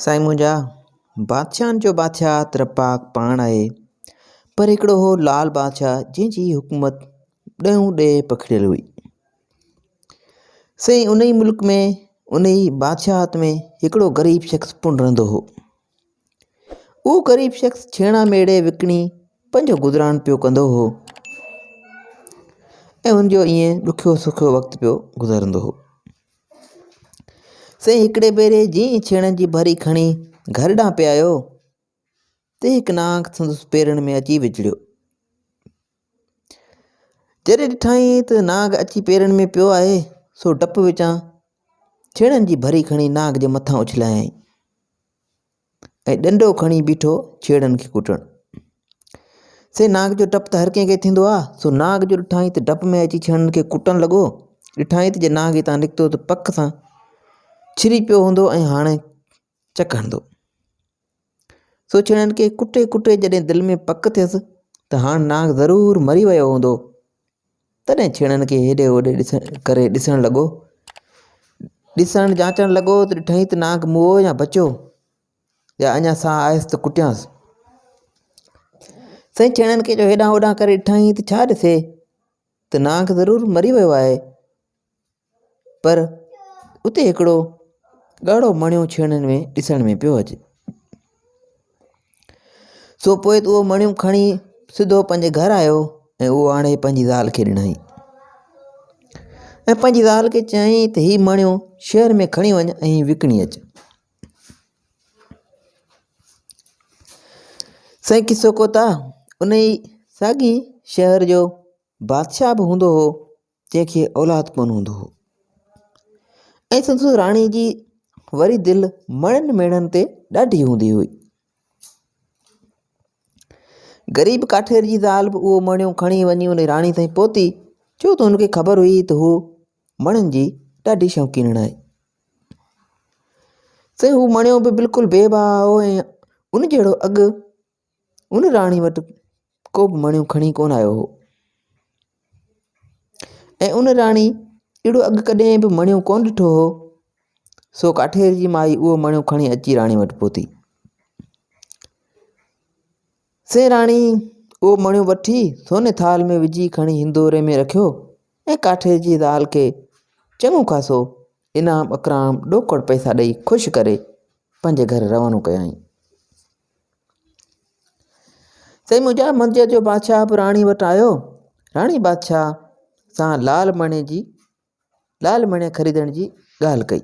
سائين منهنجا، بادشاهن جو بادشاهه ته رب پاڪ پاڻ آهي، پر هڪڙو هو لال بادشاهه جنهن جي حڪومت ڏهون ڏيهه پکڙيل هئي. سائين ان ئي ملڪ ۾ ان ئي بادشاهت ۾ هڪڙو غريب شخص پڻ رهندو هو. اهو غريب شخص ڇيڻا ميڙي وڪڻي پنهنجو گذران پيو ڪندو هو ۽ هن جو ائين ڏکيو سکيو وقت پيو گذرندو هو. سائين هڪڙي ڀيري جيئن ئي ڇيڻن جي ڀري کڻي گهر ڏانهن پئي آيو ته هڪ نانگ سندس پيرن ۾ اچي وچڙيو. جڏهن ڏٺائين ته نانگ اچي پيرن ۾ پيو آهي سو ڊپ وچان ڇيڻن جي ڀري کڻي نانگ جي مٿان اڇلايائين. ۽ ڏنڊو کڻي بيٺو ڇيڙن کي ڪٽڻ. سي نانگ جو ڊپ ته هر ڪنهن کي ٿيندو آ، سو نانگ جو ڏٺائين ته ڊپ ۾ اچي ڇيڙن کي ڪٽڻ لڳو. ڏٺائين ته جي نانگ هتان نڪتو ته پڪ سان ڇري پيو هوندو ۽ هاڻي چڪ هڻندو. سو ڇيڙن کي ڪٽي ڪٽي جڏهن دل ۾ پڪ ٿيس ته هاڻ نانگ ضرور مري ويو هوندو، تڏهن ڇيڻن کي هيڏي هوڏي ڏسڻ ڪري ڏسڻ لڳو. ڏسڻ جاچڻ لڳو ته ڏٺائين ته نانگ موئو يا بچيو يا اڃا ساهه آيس ته ڪٽيانس. سائين ڇيڻن کي جو هيڏانهن هوڏانهن ڪري ڏٺائين ته ڇا ڏسي ته نانگ ضرور مري ويو آهي. پر اتي هڪڙو ڳاڙهو مڻيو ڇيڻن ۾ ڏسڻ ۾ پيو اچي. سو پوء ته اهو مڻيو کڻي سڌو پنهنجي گهر آيو ۽ اهو آڻي پنهنجي زال کي ڏنائين ۽ پنهنجي زال کي چيائين ته هي مڻيو شهر ۾ کڻي وڃ ۽ وڪڻي اچ. سائين قصو ڪوتاهه ان ئي ساڳي شهر جو بادشاهه به هوندو هو جنهن کي اولاد ڪونه هوندو هو ۽ سندس راڻي جي وري دل مڻن ميڙن تي ڏاڍي هوندي هئي. غريب ڪاٺير جي زال به اهو مڻيو کڻي وڃي ان راڻي تائين پهتي ڇو ته هن کي خبر هئي ته هو مڻن جي ڏاڍي شوقينڻ آهي. سائين هو مڻيو به بلڪل بي بها هو ۽ ان جهڙو اڳ ان راڻي وٽ ڪو به مڻيو کڻي ڪونه آيو هو ۽ ان راڻي اهڙو اڳ ڪڏهن به مڻيو ڪونه ڏٺو هو سو ڪاٺير جي مائي اهو مڻيو کڻي اچي راڻي وٽ پهتي سي راڻي اهو مڻيو وٺي سوني ٿال ۾ وجهي کڻي هندوري ۾ رکيو ۽ ڪاٺير جي زال کي چڱو خاصو انعام اڪرام ڏوڪڙ پئسا ڏئي خوش ڪري پنهنجي گهر روانو ڪيائين. سائين منهنجا مندر جو بادشاهه به راڻي وٽ آيو. راڻي بادشاهه سان لال مڻي جي لال مڻي خريدڻ جي ڳالهه ڪئي.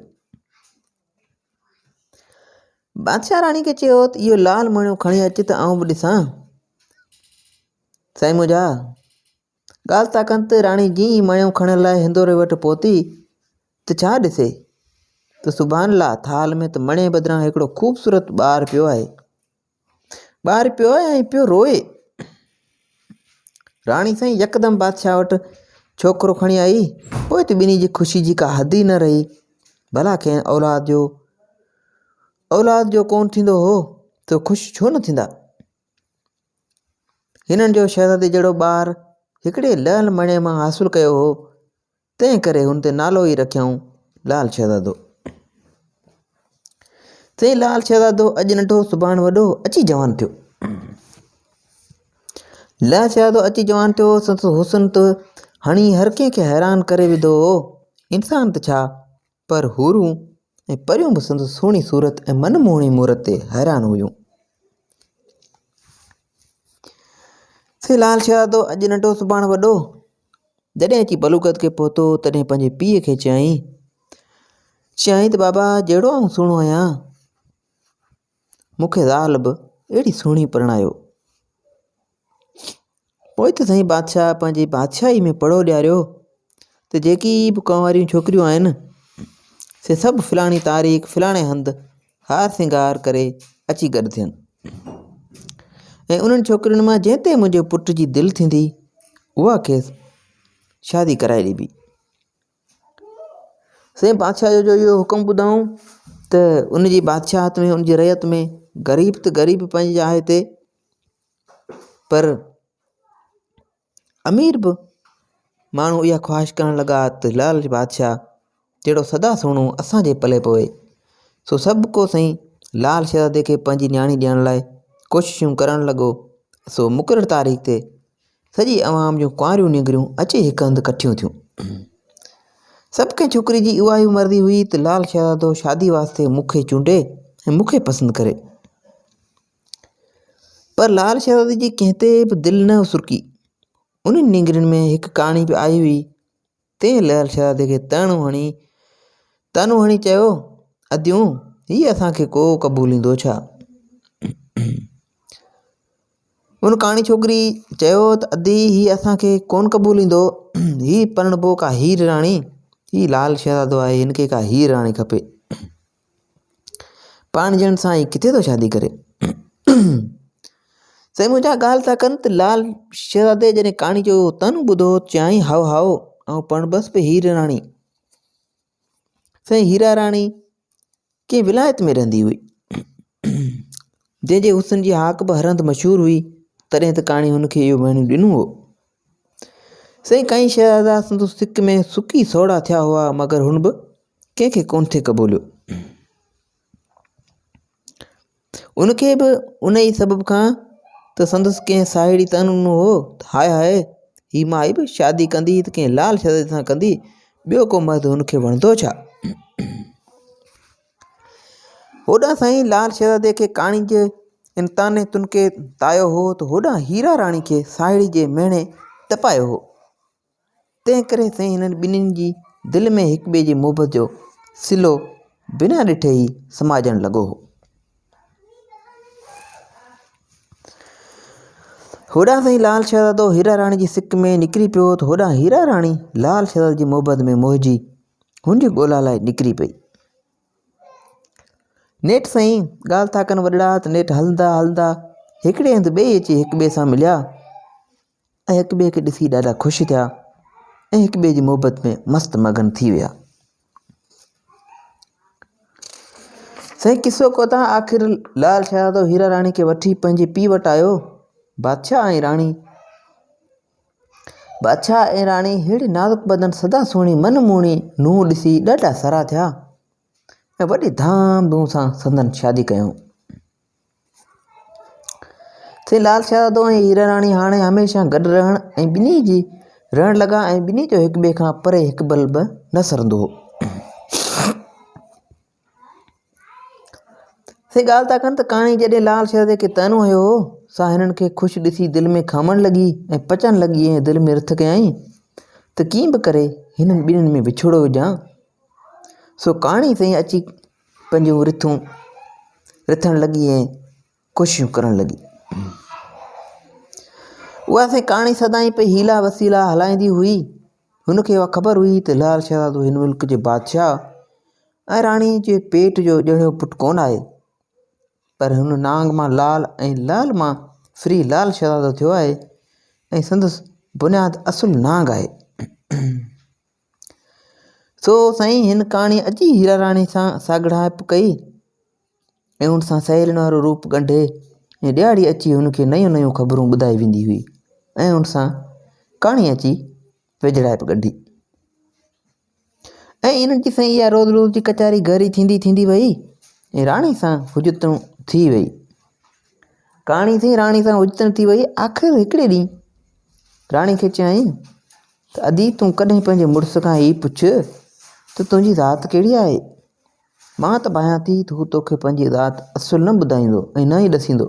بادشاهه راڻي کي چيو ته اهو لال مڻيو کڻي اچ ته آئون به ڏسان. سائين منهنجا ڳالهه ٿا ڪن ته راڻي جيئن ئي مڻيو کڻڻ لاء هندوري وٽ پهتي ته ڇا ڏسي ته سبحان الله ٿال ۾ ته مڻي بدران هڪڙو خوبصورت ٻار پيو آهي. ٻار پيو آهي ۽ پيو روئي. راڻي سائين يڪدم بادشاهه وٽ ڇوڪرو کڻي آئي. پوء ته ٻنهي جي خوشي جي ڪا حد ئي نه رهي. ڀلا کين اولاد جو اولاد جو ڪونه ٿيندو هو ته خوش ڇو نه ٿيندا. هنن جو شهزادي جهڙو ٻار هڪڙي لعل مڻي مان حاصل ڪيو هو، تنهن ڪري هن تي نالو ئي رکيائون لال شهزادو. سائين لال شهزادو اڄ ننڍو سڀاڻ وڏو اچي جوان ٿيو. لال شهزادو اچي جوان ٿيو سندس حسن ته هڻي هر ڪنهن کي حيران ڪري وڌو هو. انسان ته ڇا پر حورون ۽ پريون به سندس سهڻي صورت ۽ من موهڻي مورت تي حيران هيون. سي لال شهزادو اڄ ننڍو سڀاڻ وڏو جڏهن اچي بلوغت کي پهتو تڏهن پنهنجي پيء کي چيائين چيائين ته بابا جهڙو آئون سهڻو آهيان مون کي زال به اهڙي سهڻي پرڻايو. پوء ته سائين بادشاهه پنهنجي بادشاهي ۾ پڙهو ڏياريو ته جيڪي به ڪنواريون ڇوڪريون آهن سي سڀ فلاڻي تاريخ فلاڻي هنڌ هار سينگار ڪري اچي گڏ ٿين ۽ انهن ڇوڪرين مان جنهن تي منهنجي پٽ جي دل ٿيندي اها کيس شادي ڪرائي ڏبي سائين بادشاهه جو اهو حڪم ٻڌائون ته ان جي بادشاهت ۾ ان جي رعيت ۾ غريب ته غريب پنهنجي جاء تي پر امير به ماڻهو اها خواهش ڪرڻ لڳا ته لال بادشاهه جهڙو سدا سهڻو اسان جي پلئه پوي سو سڀ ڪو سائين لال شهزادي کي پنهنجي نياڻي ڏيڻ لاء ڪوششون ڪرڻ لڳو. سو مقرر تاريخ تي سڄي عوام جون ڪنواريون نينگريون اچي هڪ هنڌ ڪٺيون ٿيون. سڀ ڪنهن ڇوڪري جي اها ئي مرضي هئي ته لال شهزادو شادي واسطي مون کي چونڊي ۽ مون کي پسند ڪري. پر لال شهزادي جي ڪنهن تي به دل نه سرڪي. انهن نينگرين ۾ هڪ ڪاڻي به آئي هئي، تنهن لعل شهزادي کي طعنو هڻي طعنو هڻي چيو، اديون، هي اسان کي ڪو قبوليندو ڇا؟ ان ڪاڻي ڇوڪري چيو ته ادي هي اسان کي ڪونه قبوليندو، هي پرڻبو ڪا هير راڻي، هي لال شهزادو آهي، هن کي ڪا هير راڻي کپي. پاڻ جهڙن سان هي ڪٿي ٿو شادي ڪري. سائين منهنجا ڳالهه ٿا ڪن ته لال شهزادي جڏهن ڪاڻي جو اهو طعنو ٻڌو چيائين هائو هائو آئون پرڻبس به هير راڻي. سائين هيرا راڻي ڪنهن ولايت ۾ رهندي هئي جنهن جي حسن جي هاڪ به هر هنڌ مشهور هئي تڏهن ته ڪاڻي هن کي اهو مهڻو ڏنو هو. سائين ڪائين شهزادا سندس سڪ ۾ سڪي سوڙها ٿيا هئا مگر هن به ڪنهن کي ڪونه ٿي قبوليو. ان کي به ان ئي سبب کان ته سندس ڪنهن ساهيڙي طعنو ڏنو هو ته هاء هاء هي مائي به شادي ڪندي ته ڪنهن لال شهزادي سان ڪندي، ٻيو ڪو مرد هن کي وڻندو ڇا؟ هوڏانهن سائين لال شهزادي کي ڪاڻي جي ان طعني تنڪي تايو هو ته هوڏانهن هيرا راڻي کي ساهيڙي جي مهڻي تپايو هو. تنهن ڪري سائين هنن ٻنهين جي دل ۾ هڪ ٻئي جي محبت جو سلو بنا ڏٺي ئي سمائجڻ لڳو هو. هوڏانهن سائين لال شهزادو هيرا راڻي جي سڪ ۾ نڪري پيو ته هوڏانهن هيرا راڻي لال شهزادي جي محبت ۾ موهجي هن جي ڳولا لاء نڪري پئي. نيٺ سائين ڳالهه ٿا ڪن وڏڙا ته نيٺ هلندا هلندا هڪڙي هنڌ ٻئي اچي هڪ ٻئي سان مليا. ۽ هڪ ٻئي کي ڏسي ڏاڍا خوش ٿيا ۽ هڪ ٻئي جي محبت ۾ مست مگن ٿي ويا. سائين قصو ڪوتاهه آخر لال شهزادو هيرا راڻي کي وٺي پنهنجي پيء وٽ آيو. بادشاهه ۽ راڻي بادشاهه ۽ راڻي ههڙي نازڪ بدن سدا سهڻي من موهڻي نونهن ڏسي ڏاڍا سرها ٿيا ۽ وڏي ڌام ڌوم سان سندن شادي ڪيائون. سي لال شهزادو ۽ هيرا راڻي هاڻي هميشه گڏ رهڻ ۽ ٻنهي جي رهڻ لڳا ۽ ٻنهي جو هڪ ٻئي کان پري هڪ پل به نه سرندو هو. سي ڳالهه ٿا ڪن ته ڪاڻي جڏهن لال شهزادي کي طعنو هنيو هو سا هنن کي خوش ڏسي دل ۾ کامڻ لڳي ۽ پچڻ لڳي ۽ دل ۾ رٿ ڪيائين ته ڪيئن به ڪري هنن ٻنهين ۾ وڇوڙو وجهان. سو ڪاڻي سائين اچي پنهنجون رٿون رٿڻ لڳي ۽ ڪوششون ڪرڻ لڳي. اها سائين ڪاڻي سدائين پئي حيلا وسيلا هلائيندي هئي. هن کي اها خبر هئي ته لال شهزادو هن ملڪ جي بادشاهه ۽ راڻي جي پيٽ جو ڄڻيو پٽ ڪونه آهي، پر هن نانگ مان لال ۽ لال مان ڦري لال شهزادو ٿيو آهي ۽ سندس بنياد اصل نانگ آهي. سو سائين هن ڪهاڻي اچي هيرا راڻي سان ساڳڙائپ ڪئي ۽ ان سان سهيلين وارو روپ ڳنڍي ۽ ڏيهاڙي اچي هن کي نيون نيون خبرون ٻڌائي ويندي هئي ۽ ان سان ڪهاڻي اچي ويجهڙائپ ڳنڍي ۽ انهن جي سائين اها روز روز جي ڪچهري گهري ٿيندي ٿيندي وئي ۽ راڻي سان حجتون ٿي وئي ڪهاڻي سائين راڻي سان حجتن ٿي وئي آخر هڪڙي ڏينهن راڻي کي چيائين ته ادي تون ڪڏهن پنهنجي مڙس کان هي پڇ ته تنهنجي ذات ڪهڙي آهي؟ مان ته ڀانيان ٿي ته هو توکي پنهنجي ذات اصل نه ٻڌائيندو ۽ نه ئي ڏسيندو.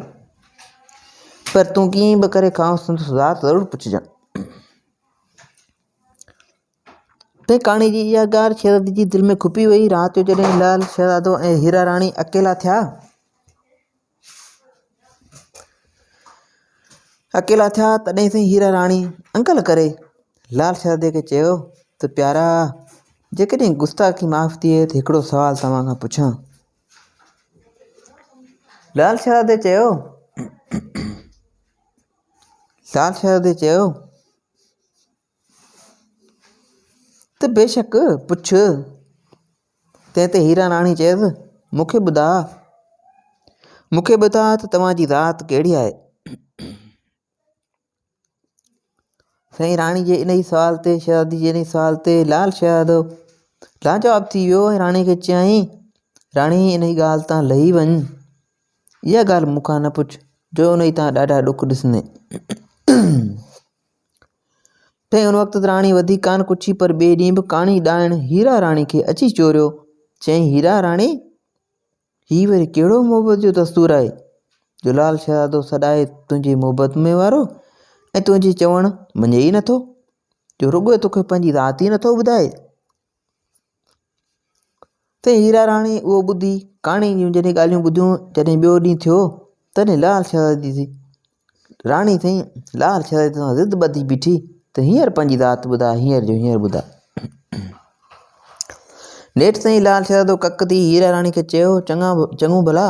پر تون ڪيئن به ڪري کانئس سندس ذات ضرور پڇجان. تنهن ڪاڻي جي اها ڳالهه شهزادي جي دل ۾ کپي وئي. رات جو جڏهن لعل شهزادو ۽ هيرا راڻي اڪيلا ٿيا. اڪيلا ٿيا تڏهن سائين هيرا راڻي انڪل ڪري لال شهزادي کي چيو ته پيارا جيڪڏهن گستاخي معاف ٿئي ته هڪڙو سوال توهان کان پڇان لال شهزادي چيو لال شهزادي چيو ته بيشڪ پڇ. تنهن تي هيرا راڻي چيس، مون کي ٻڌاء، مون کي ٻڌاء ته توهان جي ذات ڪهڙي آهي؟ سائين راڻي جي انهي سوال تي شهزادي جي انهي سوال تي لال شهزادو لاجواب ٿي ويو ۽ راڻي کي چيائين، راڻي انهي ڳالهه تان لهي وڃ. اها ڳالهه مون کان نه پڇ، جو انهيء تان ڏاڍا ڏک ڏسندين. تنهن ان وقت ته راڻي وڌيڪ ڪانه ڪڇي، پر ٻئي ڏينهن به ڪاڻي ڏائڻ هيرا راڻي کي اچي چوريو. چيائين، هيرا راڻي! هي وري ڪهڙو محبت جو دستور آهي، جو لال شهزادو سڏائي تنهنجي محبت ۾ وارو ۽ تنهنجي چوڻ مڃي ئي نٿو، جو رڳو توکي پنهنجي ذات ئي نٿو ٻڌائي. تنهن هيرا راڻي اهو ٻڌي ڪاڻي جون جڏهن ڳالهيون ٻڌيون، جڏهن ٻيو ڏينهن ٿيو، تڏهن لال شهزادي جي راڻي سائين لال شهزادي سان ضد ٻڌي بيٺي ته هينئر پنهنجي ذات ٻڌاء، هينئر جو هينئر ٻڌاء. نيٺ سائين لال شهزادو ڪڪ ٿي هيرا راڻي کي چيو، چڱا چڱو ڀلا،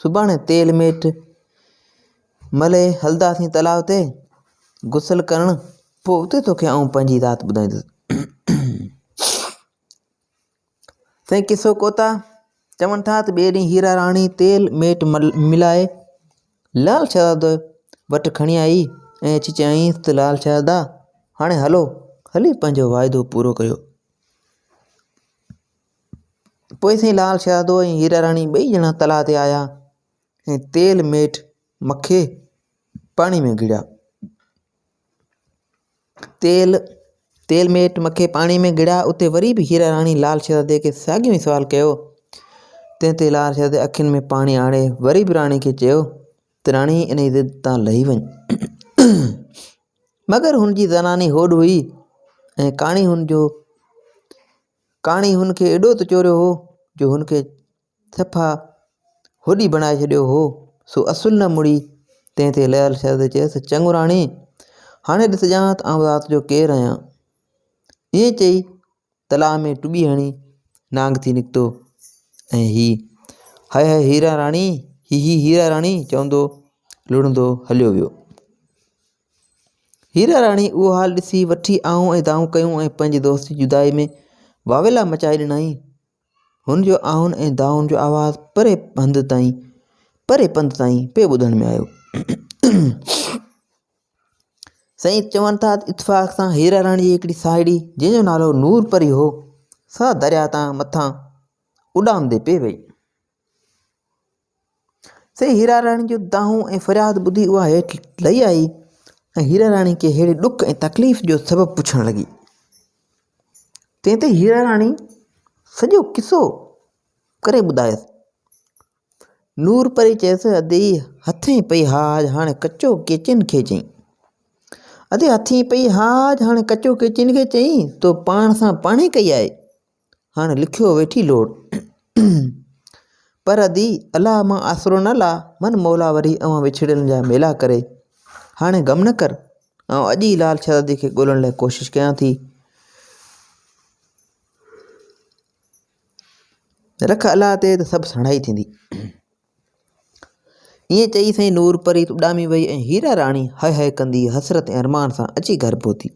سڀاڻي تيل ميٽ ملي هلنداسين تلاء تي غسل ڪرڻ، پوء اتي توکي آئون پنهنجي ذات ٻڌائيندس. سائين قصو ڪوتا چون ٿا ته ٻئي ڏينهن هيرا راڻي تيل ميٽ ملائي لال شهزادي وٽ کڻي آئي ۽ اچي چيائينس ته لال شهزادا هاڻي هلو هلي پنهنجو واعدو پورو ڪيو. پوء سائين لال شهزادو ۽ هيرا راڻي ٻئي ڄڻا تلاء تي آيا ۽ تيل ميٽ مکي پاڻي ۾ گهڙيا. تيل تيل ميٽ مکي پاڻي ۾ گهڙيا اتي وري به هيرا راڻي لال شهزادي کي ساڳيو ئي سوال ڪيو تنهن تي لال شهزادي اکين ۾ پاڻي آڻي وري به راڻي کي چيو ته راڻي انهي ضد تان لهي وڃ مگر هن جي زناني هوڏ هئي ۽ ڪاڻي هن جو ڪاڻي هن کي ايڏو ته چوريو هو جو هن کي صفا هوڏي بڻائي ڇڏيو هو، سو اصل نه مڙي. تنهن تي لعل شهزادي چيس، چڱو راڻي، هاڻي ڏسجان ته آئون رات جو ڪير آهيان. ائين چئي تلاء ۾ ٽٻي هڻي نانگ ٿي نڪتو ۽ هي هاء هاء هيرا راڻي، هي هي هيرا راڻي چوندو لڙندو هليو ويو. هيرا راڻي اهو حال ڏسي وٺي آهون ۽ دانهون ڪيون ۽ پنهنجي دوست جي جدائي ۾ واويلا مچائي ڏنائين. هن جو آهن ۽ دانهن جو آواز پري هنڌ تائين پري پنڌ تائين پئي ٻڌڻ ۾ آيو. سائين چون ٿا ته اتفاق سان هيرا راڻي جي هڪڙي ساهيڙي جنهن جو نالو نور پري هو سا درياء تان مٿان اڏامندي پئي وئي. سائين هيرا راڻي جون دانهون ۽ فرياد ٻڌي اها هيٺ لهي آئي ۽ هيرا راڻي کي ههڙي ڏک ۽ تڪليف جو سبب پڇڻ لڳي. تنهن تي هيرا راڻي سڄو قصو ڪري ٻڌايس. نور پري چيس ادي هٿين پئي هاج هاڻي ڪچو ڪيچين کي چئين. ادي هٿين پئي هاج هاڻي ڪچو ڪيچين کي چئين تو پاڻ سان پاڻهي ڪئي آهي. هاڻ لکيو ويٺي لوڙ. پر ادي الله مان آسرو نه لا، من مولا وري اوهان وڇڙيلن جا ميلا ڪري. هاڻي غم نه ڪر، آئون اڄ ئي لال شهزادي کي ڳولڻ لاء ڪوشش ڪيان ٿي. رک الله تي ته سڀ سڻائي ٿيندي. ائين چئي سائين نور پري اڏامي وئي ۽ هيرا راڻي هاء هاء ڪندي حسرت ۽ ارمان سان اچي گهر پهتي.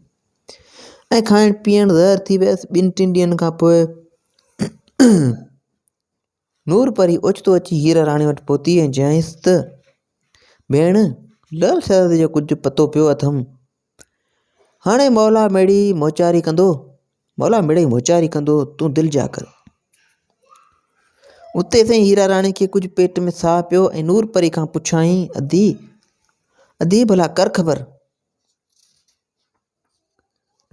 ۽ کائڻ پيئڻ زهر ٿي ويس. ٻن ٽن ڏينهن کان پوء نور پري اوچتو اچي هيرا راڻي وٽ پهتي ۽ چيائينس ته ڀيڻ لعل شهزادي جو ڪجهه پتو پيو اٿم. هاڻي مولا ميڙي موچاري ڪندو، مولا مڙئي موچاري ڪندو، تون دل جا ڪر. اتي سائين هيرا راڻي کي ڪجهه پيٽ ۾ ساهه پيو ۽ نور پري کان پڇيائين ادي ادي ڀلا ڪر خبر.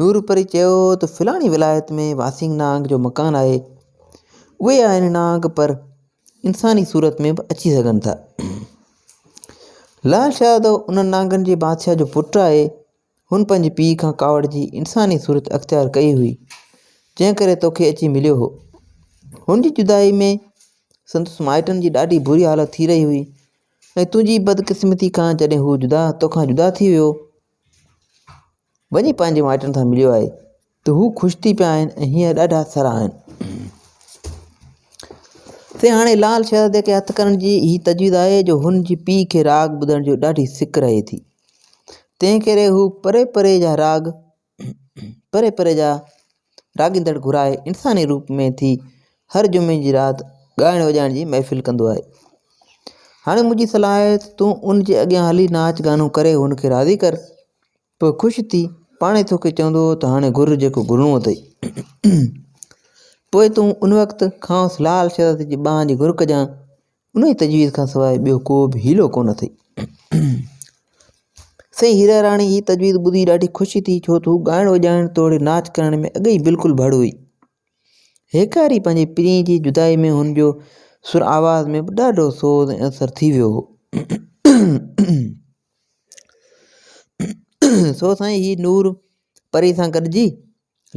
نور پري چيو ته فلاڻي ولايت ۾ واسينگ نانگ جو مڪان آهي. اهي آهن نانگ پر انساني صورت ۾ به اچي سگهن ٿا. لال شاهه انهن نانگن جي بادشاهه جو پٽ آهي. هن پنهنجي پيء کان ڪاوڙجي انساني صورت اختيار ڪئي هئي، جنهن ڪري توکي اچي مليو هو. هن جي جدائي ۾ سندس مائٽن جي ڏاڍي بري حالت ٿي رهي هئي ۽ تنهنجي بدقسمتي کان جڏهن هو جدا توکان جدا ٿي ويو وڃي پنهنجي مائٽن سان مليو آهي ته هو خوش ٿي پيا آهن ۽ هينئر ڏاڍا سرها آهن. سي هاڻي لال شهزادي کي هٿ ڪرڻ جي هي تجويز آهي جو هن جي پيء کي راڳ ٻڌڻ جو ڏاڍي سڪ رهي ٿي. تنهن ڪري هو پري پري جا راڳ پري پري جا راڳيندڙ گهرائي انساني روپ ۾ ٿي هر جمعي جي رات ڳائڻ وڄائڻ جي محفل ڪندو آهي. هاڻي منهنجي صلاح آهي ته تون ان جي اڳيان هلي ناچ گانو ڪري هن کي راضي ڪر. پوء خوش ٿي پاڻهي توکي چوندو ته هاڻي گهر جيڪو گهرڻو اٿئي. پوء تون ان وقت کانئس لال شهزادي جي ٻانهن جي گهر ڪجان. انهيء تجويز کان سواء ٻيو ڪو به حيلو ڪونه اٿئي. سائين هيرا راڻي هي تجويز ٻڌي ڏاڍي خوش ٿي ڇو ته هو ڳائڻ وڄائڻ توڙي ناچ ڪرڻ ۾ اڳ ئي بلڪل ڀڙ هئي. هيڪاري پنهنجي پرينء جي جدائي ۾ هن جو سر آواز ۾ به ڏاڍو سوز ۽ اثر ٿي ويو هو. سو سائين هي نور پري سان گڏجي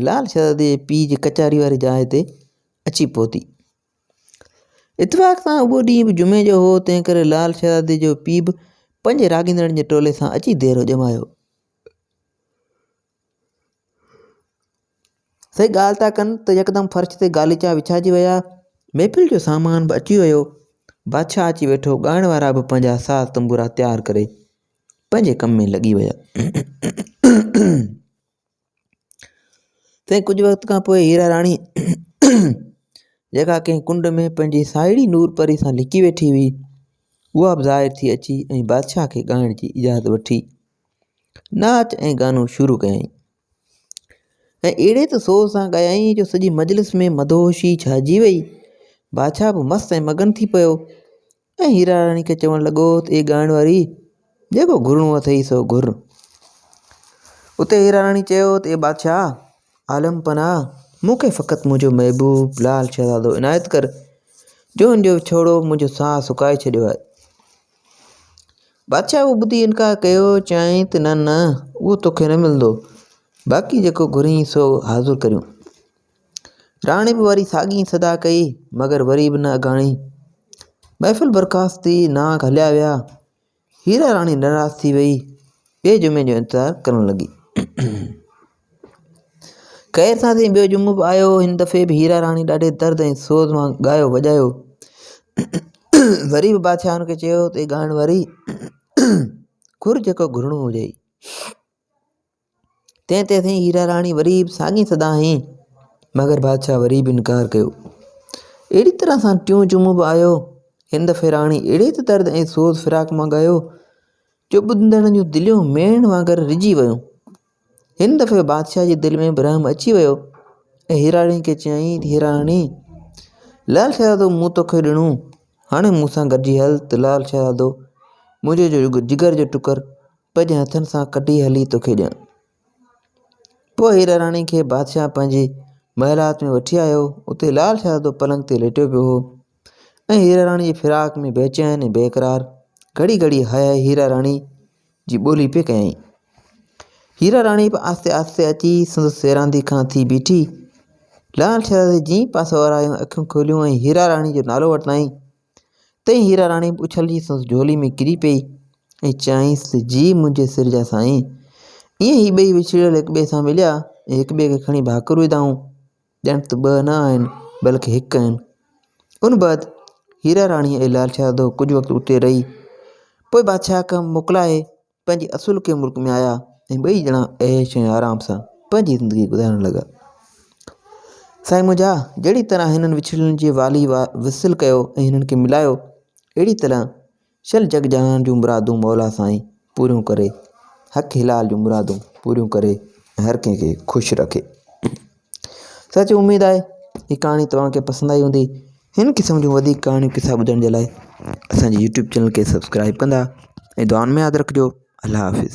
لال شهزادي جي پيء جي ڪچهري واري جاء تي اچي پهتي. اتفاق سان اهو ڏينهن به جمعي جو هو، تنهن ڪري لال شهزادي جو پيء به پنهنجي راڳيندڙن جي ٽولي سان اچي ديرو ڄمايو. سائين ڳالهه ٿا ڪن ته يڪدم فرش تي غاليچا وڇائجي ويا. محفل جو سامان به اچي ويو. بادشاهه اچي ويٺو. ڳائڻ وارا به پنهنجا ساز تنبورا تيار ڪري پنهنجي ڪم ۾ لڳي ويا. تنهن ڪجهه وقت کان پوء هيرا راڻي جيڪا ڪنهن ڪنڊ ۾ پنهنجي ساهيڙي نور پري سان لڪي ويٺي هئي اها به ظاهر ٿي اچي ۽ بادشاهه کي ڳائڻ جي اجازت وٺي ناچ ۽ گانو شروع ڪيائين ۽ اهڙي ته سوز سان ڳايائين جو سڄي مجلس ۾ مدهوشي ڇائجي وئي بادشاهه به مست ۽ مگن ٿي پيو ۽ هيرا راڻي کي چوڻ لڳو ته اي ڳائڻ واري جيڪو گهرڻو اٿئي سو گهر. اتي هيرا راڻي چيو ته اي بادشاهه عالم پناهه مون کي فقط منهنجو محبوب لال شهزادو عنايت ڪر جو هن جو وڇوڙو منهنجو ساهه سڪائي ڇڏيو آهي. بادشاهه اهو ٻڌي انڪار ڪيو چيائين ته نه نه اهو توکي نه ملندو باقي جيڪو گهرين سو حاضر ڪريون. راڻي به وري ساڳي صدا ڪئي، مگر وري به نه اگهاڻي. محفل برخاست ٿي، نانگ هليا ويا. هيرا راڻي ناراض ٿي وئي. ٻئي جمعي جو انتظار ڪرڻ لڳي. خير سان سائين ٻيو جمعو به آيو. هن دفعي به هيرا راڻي ڏاڍي درد ۽ سوز مان ڳايو وڄايو. وري به بادشاهه هن کي چيو ته اي ڳائڻ واري گهر جيڪو گهرڻو هجئي. تنهن تي سائين هيرا راڻي وري به ساڳي صدا هنئي مگر بادشاهه وري به انڪار ڪيو. اهڙي طرح سان ٽيون جمعو به آيو. هن دفعي راڻي اهڙي ته درد ۽ سوز فراق مان ڳايو جو ٻڌندڙن جون دليون ميڻ وانگر رجي ويون. هن دفعي بادشاهه جي دل ۾ به رحم اچي ويو ۽ هيراڻي کي چيائين ته هيرا راڻي لال شهزادو مون توکي ڏنو هاڻي مون سان گڏجي هل ته لال شهزادو منهنجو جگر جو ٽڪر پنهنجي هٿن سان ڪڍي هلي توکي ڏيان. پوء هيرا راڻي کي بادشاهه پنهنجي محلات ۾ وٺي آيو. اتي لال شهزادو پلنگ تي ليٽيو پيو هو ۽ هيرا راڻي جي فراق ۾ بيچين ۽ بيقرار گهڙي گهڙي هاء هاء هيرا راڻي جي ٻولي پئي ڪيائين. هيرا راڻي به آهستي آهستي اچي سندس سيراندي کان ٿي بيٺي. لال شهزادي جيئن ئي پاسو ورايو اکيون کوليون ۽ هيرا راڻي جو نالو ورتائين. تئين هيرا راڻي به اڇلجي سندس جهولي ۾ ڪري پئي ۽ چيائينس ته جي منهنجي سر جا سائين! ائين هي ٻئي وڇڙيل هڪ ٻئي سان مليا ۽ هڪ ٻئي کي کڻي ڀاڪر وڌائون، ڄڻ ته ٻه نه آهن، بلڪ هڪ آهن. ان بعد هيرا راڻي ۽ لال شهزادو ڪجهه وقت اتي رهي، پوء بادشاهه کان موڪلائي پنهنجي اصلوڪي ملڪ ۾ آيا ۽ ٻئي ڄڻا عيش ۽ آرام سان پنهنجي زندگي گذارڻ لڳا. سائين منهنجا! جهڙي طرح هنن وڇڙيلن جي والي وصل ڪيو ۽ هنن کي ملايو، اهڙي طرح شل جڳ جهان جون مرادون مولا سائين پوريون ڪري، حق حلال جون مرادون پوريون ڪري ۽ هر ڪنهن کي خوش رکي. سچ اميد آهي هي ڪهاڻي توهان کي پسند آئي هوندي هن قسم جون وڌيڪ ڪهاڻيون قصا ٻڌڻ جي لاء اسان جي يوٽيوب چينل کي سبسڪرائب ڪندا ۽ دعائن ۾ ياد رکجو الله حافظ.